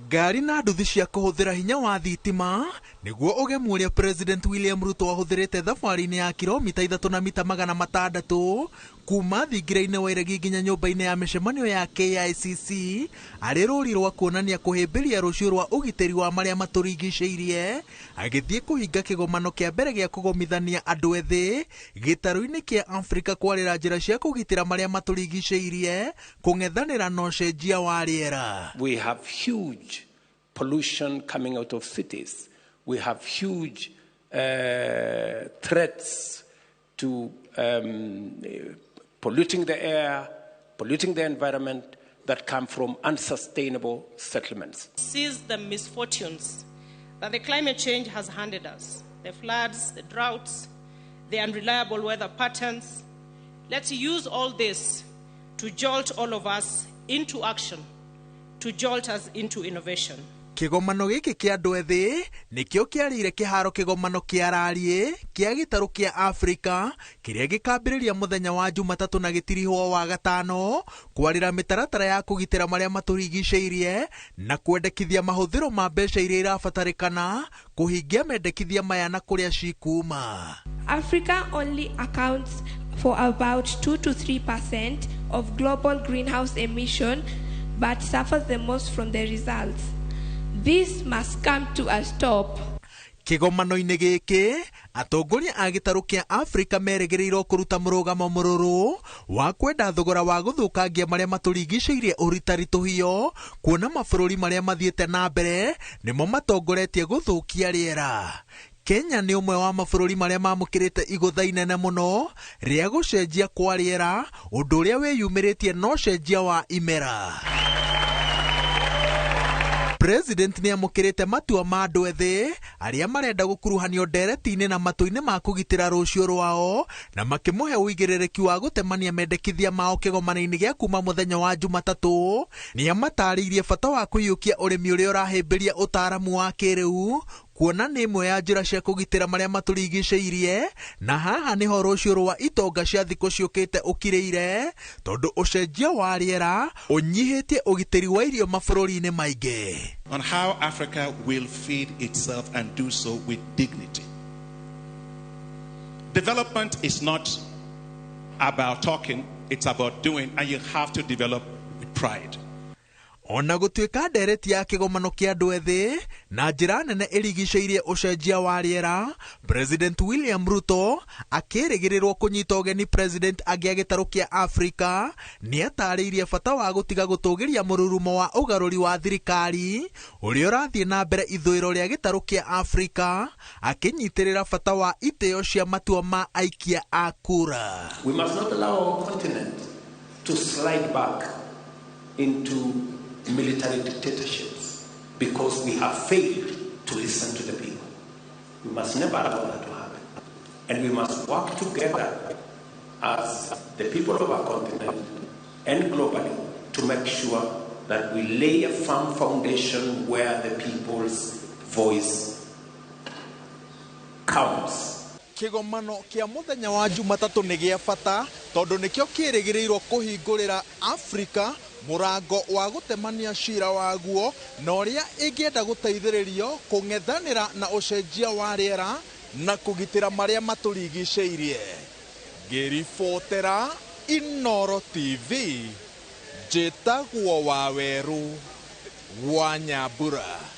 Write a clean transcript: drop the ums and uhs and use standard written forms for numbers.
Ngari na nduthi cia kũhũthĩra hinya wa thitima nĩguo ũgemu ũrĩa President William Ruto ahũthĩrĩte thabarĩ-inĩ ya kilomita 3 na mita 600 kuma thingira-inĩ wa iregi nginya nyũmba-inĩ ya mĩcemanio ya KICC arĩ rũri rwa kuonania kũhĩmbĩria rũciũ rwa ũgitĩri wa marĩa matũrigicĩirie, agĩthiĩ kũhinga kĩgomano kĩa mbere gĩa kũgomithania andũ ethĩ gĩtarũ-inĩ kĩa Afrika kwarĩra njĩra cia kũgitĩra marĩa matũrigicĩirie kũng'ethanĩra na ũcenjia wa rĩera. We have huge pollution coming out of cities. We have huge threats to polluting the air, polluting the environment that come from unsustainable settlements. Seize the misfortunes that the climate change has handed us, the floods, the droughts, the unreliable weather patterns. Let's use all this to jolt all of us into action, to jolt us into innovation. Kĩgomano gĩkĩ kĩa andũ ethĩ nĩkĩo kĩarĩire kĩharo kĩgomano kĩa rariĩ kĩa gĩtarũ kĩa Afrika kĩrĩa gĩkambĩrĩria mũthenya wa Jumatatũ na gĩtirihwo wa gatano kwarĩra mĩtaratara ya kũgitĩra marĩa matũrigicĩirie na kwendekithia mahũthĩro ma mbeca iria irabatarĩkana kũhingia mendekithia maya na kũrĩa cikuma. Africa only accounts for about 2 to 3% of global greenhouse emission, but suffers the most from the results. This must come to a stop. Kĩgomano-inĩ gĩkĩ atongoria a gĩtarũ kĩa Afrika merĩgĩrĩirwo kũruta mũrũgamo mũrũrũ wa kwenda thogora wa gũthũkangia marĩa matũrigicĩirie ũritaritũhio, kuona mabũrũri marĩa mathiĩte na mbere nĩmo matongoretie gũthũkia rĩera. Kenya nĩ ũmwe wa mabũrũri marĩa mamũkĩrĩte igũtha inene mũno rĩa gũcenjia kwa rĩera, ũndũ ũrĩa wĩyumĩrĩtie na ũcenjia wa imera. President nĩ amũkĩrĩte matua ma andũ ethĩ arĩa marenda gũkuruhanio ndereti-inĩ na matũ-inĩ ma kũgitĩra rũciũ rwao, na makĩmũhe ũigĩrĩrĩki wa gũtemania mendekithia mao kĩgomano-inĩ gĩa kuma mũthenya wa Jumatatũ. Nĩ amatarĩirie bata wa kũiyũkia ũrĩmi ũrĩa ũrahĩmbĩria ũtaaramu wa kĩrĩu, kuona nĩ ĩmwe ya njĩra cia kũgitĩra marĩa matũrigicĩirie, na haha nĩho rũciũ rwa itonga cia thikũ ciũkĩte ũkirĩire, tondũ ũcenjia wa rĩera ũnyihĩtie ũgitĩri wa irio mabũrũri-inĩ maingĩ. On how Africa will feed itself and do so with dignity. Development is not about talking, it's about doing, and you have to develop with pride. Ona gũtuĩka ndereti ya kĩgomano kĩa andũ ethĩ na njĩra nene ĩrigicĩirie ũcenjia wa rĩera, President William Ruto akĩrĩgĩrĩrwo kũnyita ũgeni President angĩ a gĩtarũ kĩa Afrika nĩ atarĩirie bata wa gũtiga gũtũgĩria mũrurumo wa ũgarũri wa thirikari ũrĩa ũrathiĩ na mbere ithũĩro rĩa gĩtarũ kĩa Afrika, akĩnyitĩrĩra bata wa itĩo cia matua ma aikia a kura. We must not allow our continent to slide back into military dictatorships because we have failed to listen to the people. We must never allow that to happen. And we must work together as the people of our continent and globally to make sure that we lay a firm foundation where the people's voice counts. Kĩgomano kĩa mũthenya wa Jumatatũ nĩ gĩa bata tondũ nĩkĩo kĩrĩgĩrĩirwo kũhingũrĩra Afrika mũrango wa gũtemania cira waguo na ũrĩa ĩngĩenda gũteithĩrĩrio kũng'ethanĩra na ũcenjia wa rĩera na kũgitĩra marĩa matũrigicĩirie. Ngĩribotera Inooro TV, njĩtagwo Wawerũ wa Nyambura.